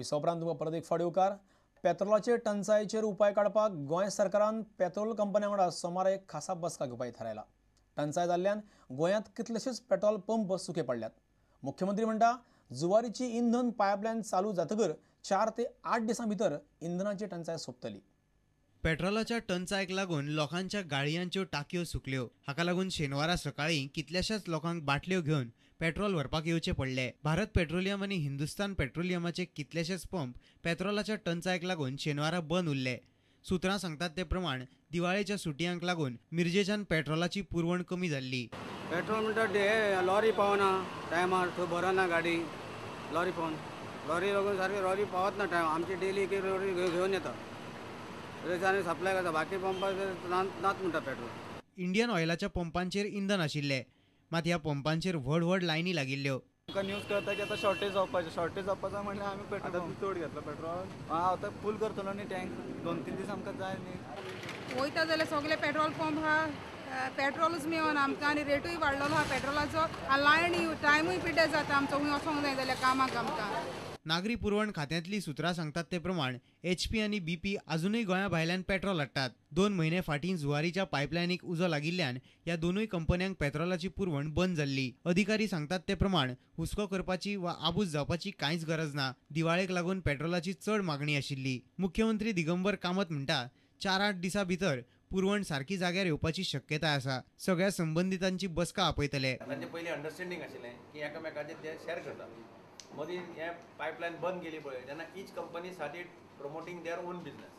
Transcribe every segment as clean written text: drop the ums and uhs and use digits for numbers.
विसवा उपरांत तुमकां परत एक फावट येवकार. पेट्रोलाचे टंचायेचेर उपाय काडपाक गोंय सरकारान पेट्रोल कंपन्यां वांगडा सोमारा एक खासा बसका घेवपाची थारायला. टंचाय जाल्ल्यान गोंयांत कितलेशेच पेट्रोल पंप सुके पडल्यात. मुख्यमंत्री म्हणटा जुवारीची इंधन पायपलायन चालू जातकर 4 ते 8 दिसां भितर इंधनाची टंचाय सोंपतली. पेट्रोलाच्या टंचायक लागून लोकांच्या गाडयांच्यो टाकयो सुकल्यो. हाका लागून शेनवारा सकाळीं कितल्याशाच लोकांक बाटल्यो घेवन पेट्रोल व्हरपाक येवचें पडलें. भारत पेट्रोलियम आनी हिंदुस्तान पेट्रोलियमाचे कितलेशेच पंप पेट्रोलाच्या टंचायक लागून शेनवारा बंद उरले. सूत्रां सांगतात ते प्रमाण दिवाळेच्या सुटयांक लागून मिरजेच्यान पेट्रोलाची पुरवण कमी जाल्ली. पेट्रोल म्हणटा लॉरी पावना टायमार, थंय भरना गाडी, लॉरी पावन लॉरी लागून सारकी लॉरी पावत ना टायम. आमची डेली एक लॉरी घेवन येता, आनी सप्लाय करता. बाकी पंपार नात म्हणटा पेट्रोल. इंडियन ऑयलाच्या पंपांचेर इंधन आशिल्लें, मात ह्या पंपांचेर व्हड व्हड लायनी लागिल्ल्यो. आमकां न्यूज कळटा की आतां शॉर्टेज जावपाचें, शॉर्टेज जावपाचो म्हणल्यार आमी पेट्रोल चड घेतलो. पेट्रोल आतां फूल करतलो न्ही टँक, 2-3 दीस आमकां जाय न्ही. वयता जाल्यार सगळे पेट्रोल पंप आहा, पेट्रोलूच मेळना आमकां आनी रेटूय वाडलेलो आहा पेट्रोलाचो. लायनी टायमूय पिड्ड्यार जाता आमचो, खंय वचोंक जाय जाल्यार कामाक आमकां. नागरी पुरवण खात्यांतली सूत्रां सांगतात ते प्रमाण एचपी आनी बीपी अजूनय गोंया भायल्यान पेट्रोल हाडटात. 2 म्हयने फाटीं जुवारीच्या पायपलायनीक उजो लागिल्ल्यान ह्या दोनूय कंपन्यांक पेट्रोलाची पुरवण बंद जाल्ली. अधिकारी सांगतात ते प्रमाण हुस्को करपाची वा आबूज जावपाची कांयच गरज ना. दिवाळेक लागून पेट्रोलाची चड मागणी आशिल्ली. मुख्यमंत्री दिगंबर कामत म्हणटा 4-8 दिसां भितर पुरवण सारकी जाग्यार येवपाची शक्यताय आसा. सगळ्या संबंदितांची बसका आपयतले. तांचे पयलीं अंडरस्टँडींग आशिल्लें की एकामेकाचेर ते शेअर करतात. मदीं हें पायपलायन बंद केली पळय तेन्ना each company started promoting their own business.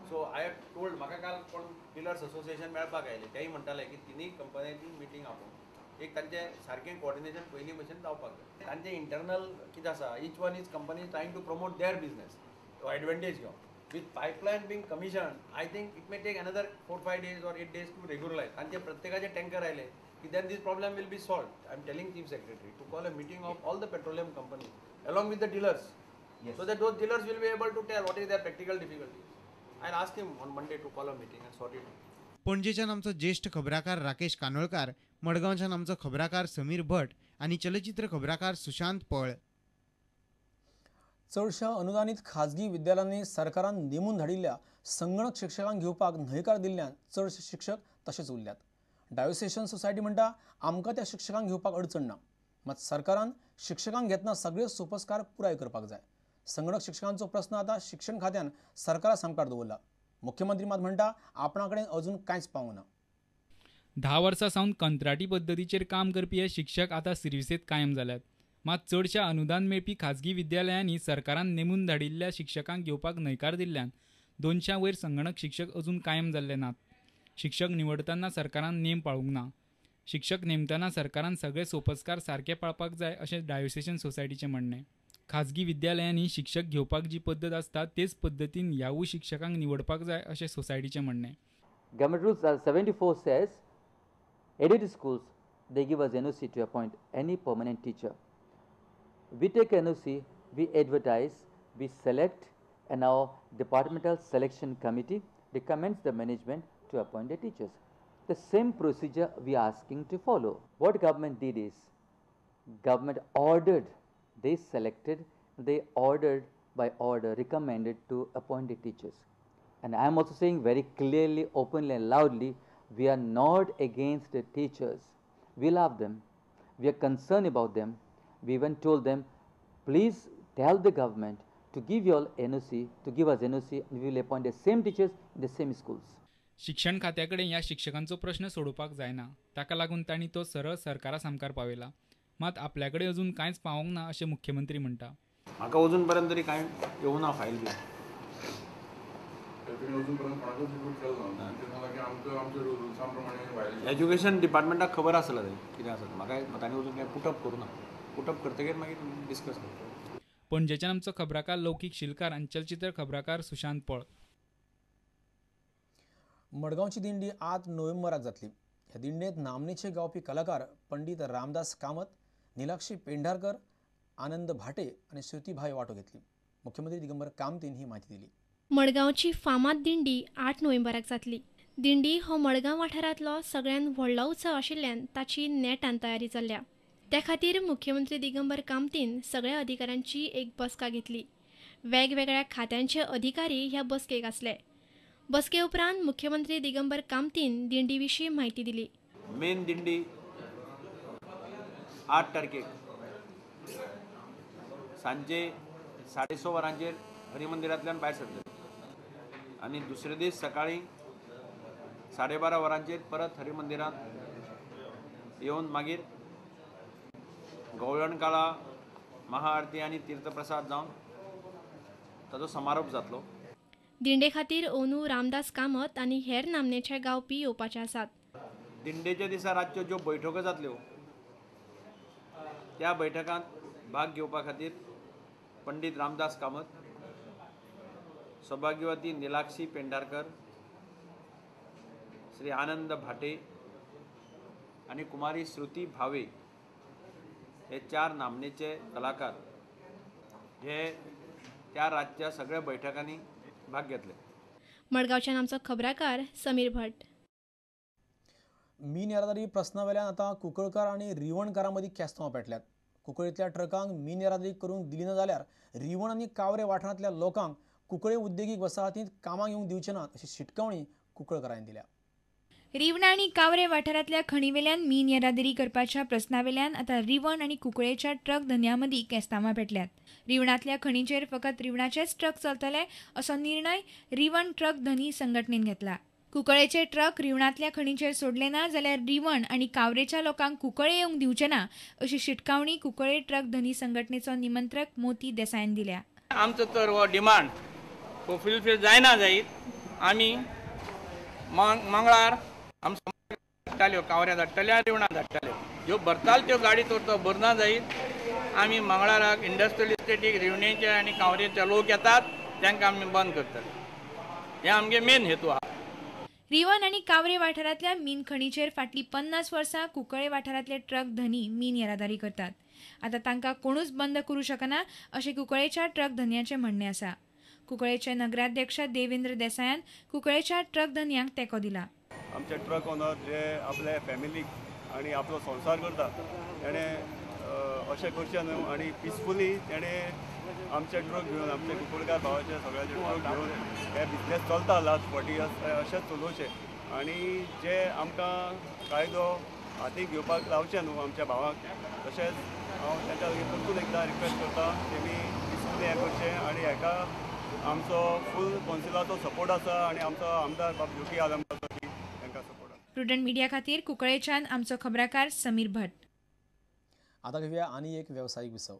So I have told, म्हाका काल कोण डिलर्स असोसिएशन मेळपाक आयले, तेय म्हणटाले की तिनूय कंपन्यांची मिटींग आपोवन एक तांचें सारकें कोऑर्डिनेशन पयलीं भशेन जावपाक जाय. तांचें इंटरनल कितें आसा, each one is company trying to promote their business, तो एडवांटेज घेवन. With pipeline being commissioned, I think it may take another 4-5 days or 8 days to regularize. तांचे प्रत्येकाचे टँकर आयले की then this problem will be solved. I am telling Chief Secretary to call a meeting of all the petroleum companies along with the dealers, yes, so that those dealers will be able to tell what is their practical difficulties. I'll ask him on Monday to call a meeting and sort it. पणजेच्यान आमचो ज्येष्ठ खबराकार राकेश कानोळकार, मडगांवच्यान आमचो खबराकार समीर भट आनी चलचित्र खबराकार सुशांत पळ. चडशा अनुदानित खाजगी विद्यालयांनी सरकारान नेमून धाडिल्ल्या संगणक शिक्षकांक घेवपाक न्हयकार दिल्ल्यान चडशे शिक्षक तशेच उरल्यात. डायोसेशन सोसायटी म्हणटा आमकां त्या शिक्षकांक घेवपाक अडचण ना, मात सरकारान शिक्षकांक घेतना सगळे सोपस्कार पुराय करपाक जाय. संगणक शिक्षकांचो प्रस्न आतां शिक्षण खात्यान सरकारा सामकार दवरला. मुख्यमंत्री मात म्हणटा आपणा कडेन अजून कांयच पावूंक ना. 10 वर्सां सावन कंत्राटी पद्दतीचेर काम करपी हे शिक्षक आतां सिर्विसेंत कायम जाल्यात. मात चडशा अनुदान मेळपी खाजगी विद्यालयांनी सरकारान नेमून धाडिल्ल्या शिक्षकांक घेवपाक न्हयकार दिल्ल्यान 200 वयर संगणक शिक्षक अजून कायम जाल्ले नात. शिक्षक निवडताना सरकारान नेम पाळूंक ना. शिक्षक नेमतना सरकारान सगळे सोपस्कार सारके पाळपाक जाय अशें डायोसेशन सोसायटीचें म्हणणें. खाजगी विद्यालयांनी शिक्षक घेवपाक जी पद्दत आसता तेच पद्दतीन ह्यावूय शिक्षकांक निवडपाक जाय अशें सोसायटीचें म्हणणें. Government rules 74 says aided schools they give us NOC to appoint any permanent teacher. We take NOC, we advertise, we select, and our departmental selection committee recommends the management to appoint the teachers. The same procedure we are asking to follow. What government did is, government ordered, they selected, they ordered by order, recommended to appoint the teachers. And I am also saying very clearly, openly and loudly, we are not against the teachers. We love them. We are concerned about them. We even told them, please tell the government to give you all NOC, to give us NOC, and we will appoint the same teachers in the same schools. शिक्षण खात्या कडेन ह्या शिक्षकांचो प्रश्न सोडोवपाक जायना, ताका लागून तांणी तो सरळ सरकारा सामकार पावयला. मात आपल्या कडेन अजून कांयच पावोंक ना अशें मुख्यमंत्री म्हणटा. म्हाका अजून पर्यंत तरी कांय येवना फायल बी. एज्युकेशन डिपार्टमेंटाक खबर आसलें तें कितें आसा, म्हाका तांणी अजून कांय पुटअप करूं ना. पुटअप करतकीर मागीर डिस्कस करता. पणजेच्यान आमचो खबराकार लौकीक शिलकार आनी चलचित्र खबराकार सुशांत पळ. मडगांवची दिंडी 8 नोव्हेंबराक जातली. ह्या दिंडेंत नामनेचे गावपी कलाकार पंडित रामदास कामत, निलाक्षी पेंढारकर, आनंद भाटे आनी श्रुतीभाई वांटो घेतली. मुख्यमंत्री दिगंबर कामतीन ही म्हायती दिली. मडगांवची फामाद दिंडी 8 नोव्हेंबराक जातली. दिंडी हो मडगांव वाठारांतलो सगळ्यात व्हडलो उत्सव आशिल्ल्यान ताची नेटान तयारी चल्ल्या. त्या खातीर मुख्यमंत्री दिगंबर कामतीन सगळ्या अधिकाऱ्यांची एक बसका घेतली. वेगवेगळ्या खात्यांचे अधिकारी ह्या बसकेक आसले. बसके उपरांत मुख्यमंत्री दिगंबर कामतीन दिंडी विशीं म्हायती दिली. मेन दिंडी 8 तारखेक सांजे 6:30 वरांचेर हरिमंदिरांतल्यान भायर सरतले आनी दुसरे दीस सकाळीं 12:30 वरांचेर परत हरिमंदिरांत येवन मागीर गवळणकाळा महाआरती आनी तीर्थप्रसाद जावन ताचो समारोप जातलो. दिंडे खातीर ओनू रामदास कामत आनी हेर नामनेचे गावपी येवपाचे आसात. दिंडेच्या दिसा रातच्यो ज्यो बैठको जातल्यो त्या बैठकांत भाग घेवपा खातीर पंडित रामदास कामत, सौभाग्यवती निलाक्षी पेंढारकर, श्री आनंद भाटे आनी कुमारी श्रुती भावे हे 4 नामनेचे कलाकार हे त्या रातच्या सगळ्या बैठकांनी भाग घेतले. मडगांवच्यान आमचो खबराकार समीर भट. मीन येरादारी प्रस्ना वेल्यान आतां कुंकळकार आनी रिवणकारां मदीं केस्तांवां पेटल्यात. कुंकळींतल्या ट्रकांक मीन येरादारी करूंक दिली ना जाल्यार रिवण आनी कावरे वाठारांतल्या लोकांक कुंकळे उद्देगीक वसाहतींत कामाक येवंक दिवचे नात अशी शिटकावणी कुंकळकारांनी दिल्या. रिवणा आनी कावरे वाठारांतल्या खणीवेल्यान मीन येरादारी करपाच्या प्रस्नावेल्यान आतां रिवण आनी कुंकळेच्या ट्रक धनयां मदीं केस्तांवां पेटल्यात. रिवणांतल्या खणीचेर फकत रिवणाचेच ट्रक चलतले असो निर्णय रिवण ट्रक धनी संघटनेन घेतला. कुंकळेचे ट्रक रिवणांतल्या खणीचेर सोडले ना जाल्यार रिवण आनी कावरेच्या लोकांक कुंकळे येवंक दिवचे ना अशी शिटकावणी कुंकळे ट्रक धनी संघटनेचो निमंत्रक मोती देसायान दिल्या. आमचो तर हो डिमांड फुलफील जायना जायत आमी मंगळार आमकां धाडटाल्यो, कावऱ्या धाडटाल्यो, रिवणां धाडटाल्यो, ज्यो भरताल त्यो गाडी तर तो भरना जायत आमी मंगळाराक इंडस्ट्रियल इस्टेटीक रिवणेचे आनी कावरेचे लोक येतात तांकां आमी बंद करतले. हें आमगे मेन हेतू आहा. रिवण आनी कावरे वाठारांतल्या मीन खणीचेर फाटलीं 50 वर्सां कुंकळे वाठारांतले ट्रक धनी मीन येरादारी करतात. आतां तांकां कोणूच बंद करूं शकना अशें कुंकळेच्या ट्रक धनयाचें म्हणणें आसा. कुंकळेचे नगराध्यक्ष देवेंद्र देसायान कुंकळेच्या ट्रक धनयांक तेंको दिला. आमचे ट्रक ओनर जे आपले फॅमिलीक आनी आपलो संवसार करता तेणें अशें करचें न्हू आनी पिसफुली तेणें आमचे ट्रक घेवन आमचे कुंकळकार भावाचे सगळ्याचे ट्रक घेवन हे बिजनेस चलता लास्ट 40 इयर्स अशेंच चलोवचें आनी जे आमकां कायदो हातीक घेवपाक लावचें न्हू आमच्या भावांक. तशेंच हांव तांच्या लागीं परतून एकदां रिक्वेस्ट करता तेमी पिसफुली हें करचें आनी हेका आमचो फूल कौन्सिलाचो सपोर्ट आसा आनी आमचो आमदार बाब जोकी आलमचो बी तांकां सपोर्ट आसा. प्रुडंट मिडिया खातीर कुंकळेच्यान आमचो खबराकार समीर भट. आतां घेवया आनी एक वेवसायीक विसव.